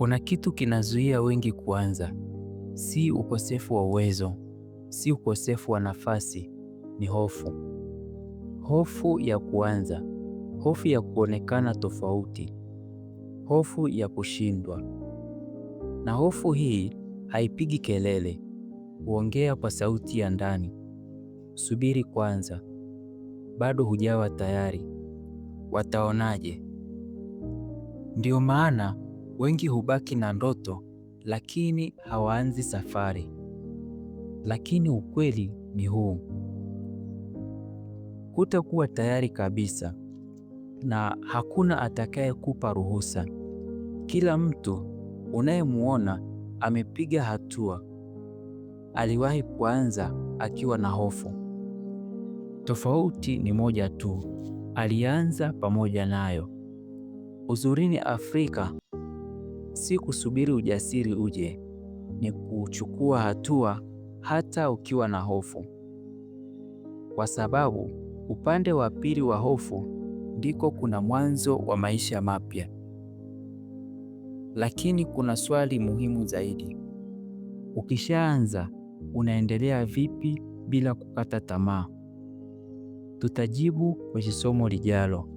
Kuna kitu kinazuia wengi kuanza. Si ukosefu wa uwezo, si ukosefu wa nafasi, ni hofu. Hofu ya kuanza, hofu ya kuonekana tofauti, hofu ya kushindwa. Na hofu hii haipigi kelele, huongea kwa sauti ya ndani. Subiri kwanza, bado hujawa tayari, wataonaje? Ndiyo maana wengi hubaki na ndoto, lakini hawaanzi safari. Lakini ukweli ni huu: hutakuwa tayari kabisa, na hakuna atakayekupa ruhusa. Kila mtu unayemuona amepiga hatua aliwahi kuanza akiwa na hofu. Tofauti ni moja tu, alianza pamoja nayo. Uzurini Afrika si kusubiri ujasiri uje, ni kuchukua hatua hata ukiwa na hofu, kwa sababu upande wa pili wa hofu ndiko kuna mwanzo wa maisha mapya. Lakini kuna swali muhimu zaidi: ukishaanza unaendelea vipi bila kukata tamaa? Tutajibu kwenye somo lijalo.